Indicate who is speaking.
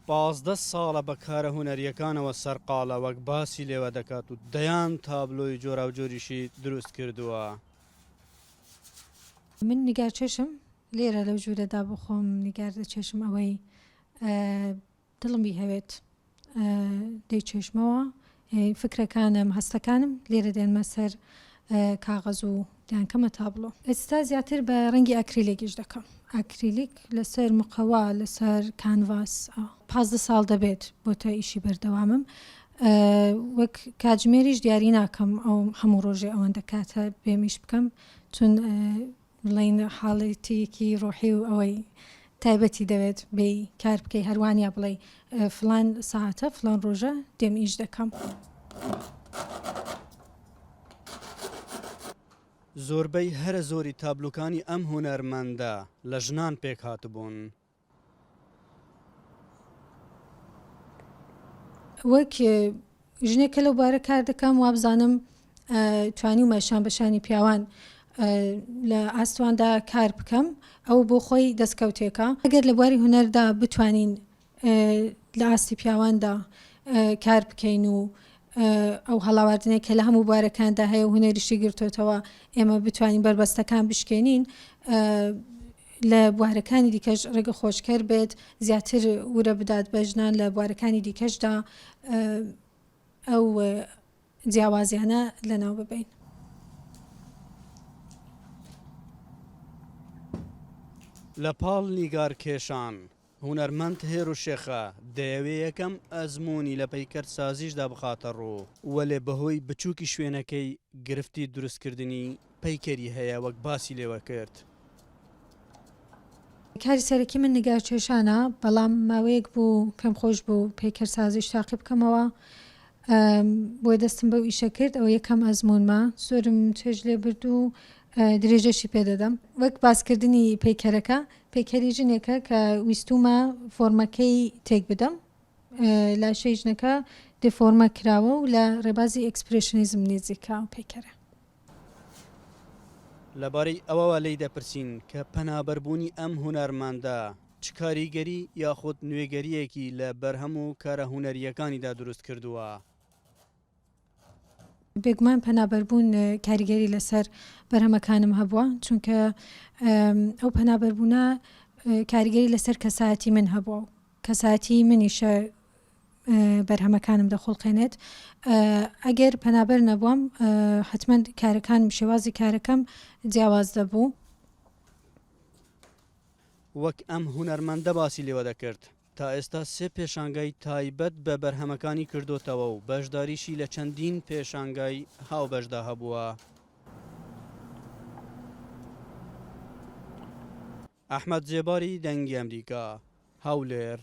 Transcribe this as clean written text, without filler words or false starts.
Speaker 1: 15 ساڵە بە کارە هونەرییەکانەوە سەرقاڵە وەک باسی لێوە دەکات و دەیان تابلۆی جۆراوجۆریشی دروست کردووە.
Speaker 2: من نیگارکێشم، لێرە لەو ژوورەدا بۆ خۆم نیگار دەکێشم ئەوەی دڵم بیهەوێت دەیچێژمەوە فکرەکانم هەستەکانم لێرە دێنمە سەر کاغەز و دەیانکەمە تابڵۆ. ئێستا زیاتر بە ڕەنگی ئاکریلیکیش دەکەم ئاکریلیک لەسەر مقەوا لەسەر کانڤاس 15 ساڵ دەبێت بۆتە ئیشی بەردەوامم وەک کاتژمێریش دیاری ناکەم ئەو هەموو ڕۆژێ ئەوەندە کاتە بێمیش بکەم چون بڵێین حاڵەتێکی ڕۆحی و ئەوەی تایبەتی دەوێت بێی کار بکەی هەروانە بڵێی فلان ساعتە فلان ڕۆژە دێم ئیش دەکەم.
Speaker 1: زۆربەی هەرە زۆری تابلۆکانی ئەم هونەرمەندە لە ژنان پێکهاتبوون.
Speaker 2: وەک ژنێک کە لەو بارە کار دەکەم وابزانم توانیومە شان بە شانی پیاوان لە ئاستواندا کار بکەم ئەو بۆ خۆی دەستکەوتێکە ئەگەر لە بواری هونەردا بتوانین لە ئاستی پیاواندا کار بکەین و ئەو هەڵاواردنەی کە لە هەموو بوارەکاندا هەیە و هونەریشی گرتۆتەوە ئێمە بتوانین بەربەستەکان بشکێنین لە بوارەکانی دیکەش ڕێگە خۆشکەر بێت زیاتر ورە بدات بە ژنان لە بوارەکانی دیکەشدا ئەو جیاوازیانە لەناو ببەین.
Speaker 1: لە پاڵ نیگارکێشان، هونەرمەند هێرۆ شێخە دەیەوێ یەکەم ئەزموونی لە پەیکەرسازیشدا بخاتە ڕوو، وەلێ بەهۆی بچووکی شوێنەکەی گرفتی دروستکردنی پەیکەری هەیە وەک باسی لێوە کرد.
Speaker 2: کاری سەرەکی من نیگارکێشانە، بەڵام ماوەیەک بوو پێم خۆش بوو پەیکەرسازیش تاقی بکەمەوە، بۆیە دەستم بەو ئیشە کرد، ئەوە یەکەم ئەزموونمە، زۆرم چێژ لێ برد و درێژەشی پێ دەدەم. وەک باسکردنی پەیکەرەکە، پەیکەری ژنێکە کە ویستوومە فۆرمەکەی تێک بدەم، لاشەی ژنەکە دێفۆرمە کراوە و لە ڕێبازی ئێکسپرێشنیزم نزیکە ئەو پەیکەرە.
Speaker 1: لەبارەی ئەوەوە لێی دەپرسین کە پەنابەربوونی ئەم هونەرمەندە چ کاریگەری یاخود نوێگەرییەکی لە بەرهەم و کارە هونەرییەکانیدا دروست کردووە؟
Speaker 2: بێگومان پەنابەربوون کاریگەری لەسەر بەرهەمەکانم هەبووە، چونکە ئەو پەنابەربوونە کاریگەری لەسەر کەسایەتی من هەبووە و کەسایەتی منیشە بەرهەمەکانم دەخوڵقێنێت ئەگەر پەنابەر نەبووم حتمما کارەکانم شێوازی کارەکەم جیاواز دەبوو.
Speaker 1: وەک ئەم هونەرمەندە باسی لێوە دەکرد، تا ئێستا سێ پێشانگای تایبەت بە بەرهەمەکانی کردۆتەوە و بەشداریشی لە چەندین پێشانگای هاوبەشدا هەبووە. ئەحمەد زێباری، دەنگی ئەمریکا، هەولێر.